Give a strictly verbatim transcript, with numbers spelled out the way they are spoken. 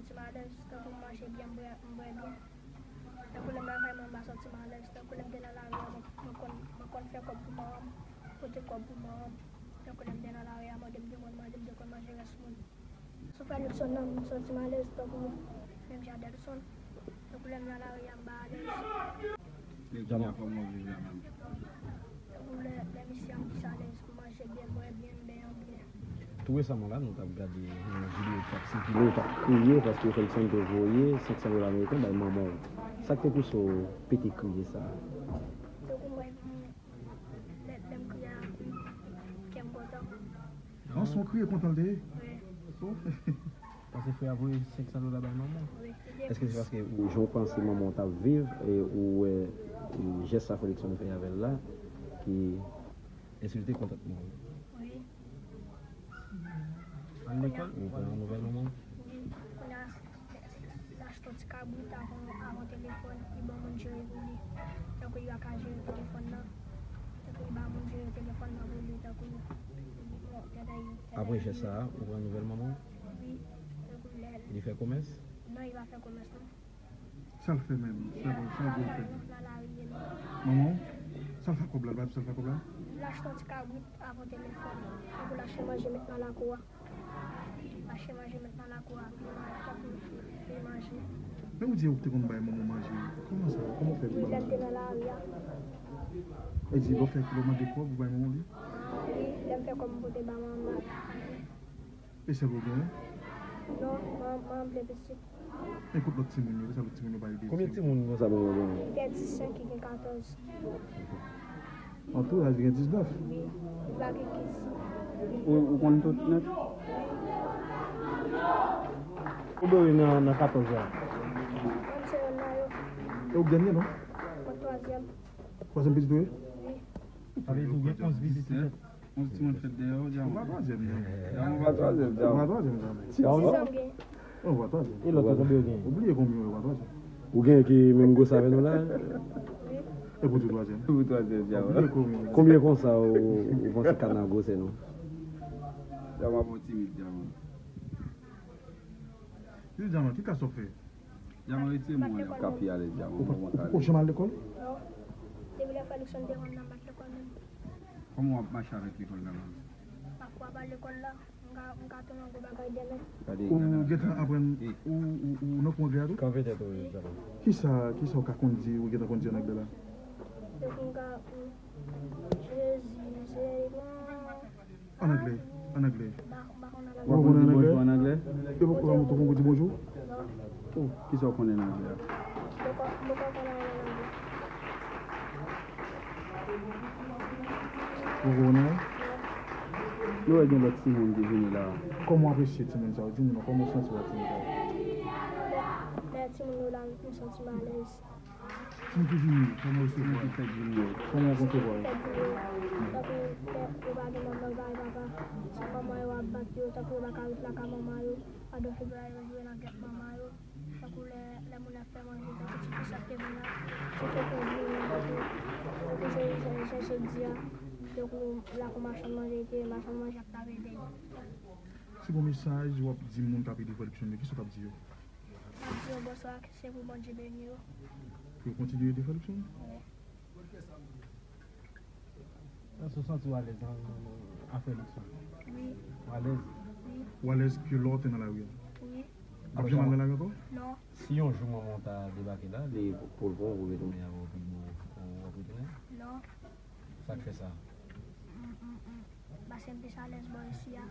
Santi m alèz, tankou m manje byen, m bwè, m bwè byen. Tankou lè m travay, mwen m pa santi m alèz. Tankou lè m te nan lari a, mwen, mwen konn, mwen konn fè kòb pou manman m, pote kòb pou manman m. Tankou lè m te nan lari a, mwen te, m te konn manje, m te konn manje rès moun. Sou fè Luckson nan, m santi m alèz, tankou menm jan Delson. Tankou lè m nan lari a, m pa alèz. Lè w te la, kòman w viv la menm? Tankou lè, lè misye a, m plis alèz, m manje byen, m bwè byen, m benyen byen. Tou resaman la, nou t ap gade yon videyo k t ap sikile, w t ap kriye paske Felixson te voye senk san dola ameriken bay manman w. Sa k te pouse w pete kriye sa a? Tankou mwen, lè, lè m kriye a, kè m kontan. An, se yon kriye kontan l te ye? Wi. Oh. Paske frè a voye senk san dola bay manman w. Wi. Èske se paske ou, jan w panse manman w t ap viv, e ou wè, e, jès sa Felixson fè avè l la, ki ensilte kontantman w? Wi. Al lekòl, ou pran yon nouvèl manman? Wi. Kounye a, l achte yon ti kabrit avan, avan telefòn, li ban moun jere pou li. Tankou li pa ka jere telefòn nan. Tankou li ba moun jere telefòn nan pou li, tankou, bon, tèt a li, tèt a li. Apre jès sa a, ou pran nouvèl manman w? Wi. Tankou lè. Li fè komès? Non, li pa fè komès, non. Sa l fè menm? Sa l, sa l vin fè? Manman w? Sa l fè ak kòb la? L pa di sa l fè ak kòb la? L achte yon ti kabrit avan telefòn. Tankou l achte manje met nan lakou a. L achte manje met nan lakou a. Li manje, tankou li manje. Men ou di ou te konn bay manman w manje. Kòman sa? Kòman w fè pou bay manje? Wi, lè m te nan lari a. E di lè w fè, lè w mande kòb, ou bay manman w li? Wi, lè m fè kòb, m pote ba manman. E sèl ou genyen? Non, manman, manman m vle pitit. E kot lòt timoun yo? Kisa lòt timoun yo pa ede? Konbyen timoun konsa manman w genyen? Li gen disenk, li gen katòz. Antouraj li gen diznèf. Wi, li pa gen kiz. Ou, ou konn tout nèt? Konbyen w gen nan, nan katòz la? Mwen se yonn nan yo. E ou dènye, non? Mwen twazyèm. Twazyèm pitit ou ye? Wi. Sa vle di ou gen onz pitit petèt? Yon ti moun fèt dèyè w, Djaman. Ou pa twazyèm, Djaman. Djaman pa twazyèm, Djaman. Ou pa twazyèm, Djaman. Ti a w? Sis an m gen. Ou pa twazyèm. E lòt yo konbyen yo gen? Ou bliye konbyen yo, ou pa twazyèm. Ou gen ki menm gwosè avè nou la? Wi. E pou di twazyèm? Pou twazyèm, Djaman. Ou bliye konbyen yo? Konbyen konsa ou, ou panse ka nan gwosè nou? Djaman bon timid, Djaman. Di Djaman, ki klas w ap fè? Djaman retire mwen, w ka pi alèz, Djaman. Ou pa, ou poko janm al lekòl? Non. Depi lè frè Luckson te rann nan, m pa t lekòl menm. Kòman w ap mache avèk lekòl la menm? Pafwa pa lekòl la, m ka, m ka tounen yon gwo bagay demen. Ou gentan aprann, ou, ou, ou nan kou anglè a tou? Kanpe tèt ou, Djaman. Kisa, kisa ou ka konn di, ou gentan konn di an anglè la? Depi m ka, m, Jezi, Jezi, non. An anglè, an anglè. Ou pa konn di bonjou an anglè? E ou pa konn di bonjou? Oh, kisa ou konnen nan anglè a? Ou pa konnen? Nou wè gen lòt timoun ki vini la. Kòman w apresye timoun sa yo? Di nou non, kòman w santi w wè timoun sa yo? Lè timoun yo la, m santi m alèz. Timoun ki vini, kòman w resevwa yo? Kòman w konsevwa yo? Tankou lè yo pa gen manman, yo pa gen papa, si manman yo ap bat yo, tankou yo pa ka ret lakay manman yo, pandan fevriye yo jwe nan gèt manman yo, tankou lè, lè moun ap fè manje, tankou ti fi sa k te vin la, ti fi k te vin la, tankou, tankou jodi a, jodi a, tankou lakou machann manje te, machann manje ap tape tèt. Si gon mesaj w ap di moun k ap ede frè Luckson yo, kisa w t ap di yo? M ap di yo bonswa, se pou Bondye beni yo. Pou yo kontinye ede frè Luckson? Wi. Èske w santi w alèz an, an, an frè Luckson? Wi. Ou alèz? Wi. Ou alèz ke lè w te nan lari a? Wi. Ou ap janm al nan lari ankò? Non. Si yon jou manman w ta debake la, li pou l pran w pou retounen avè w pi bon, w ap retounen? Non. Sa k fè sa? M, m, m, paske m plis alèz bò isi a.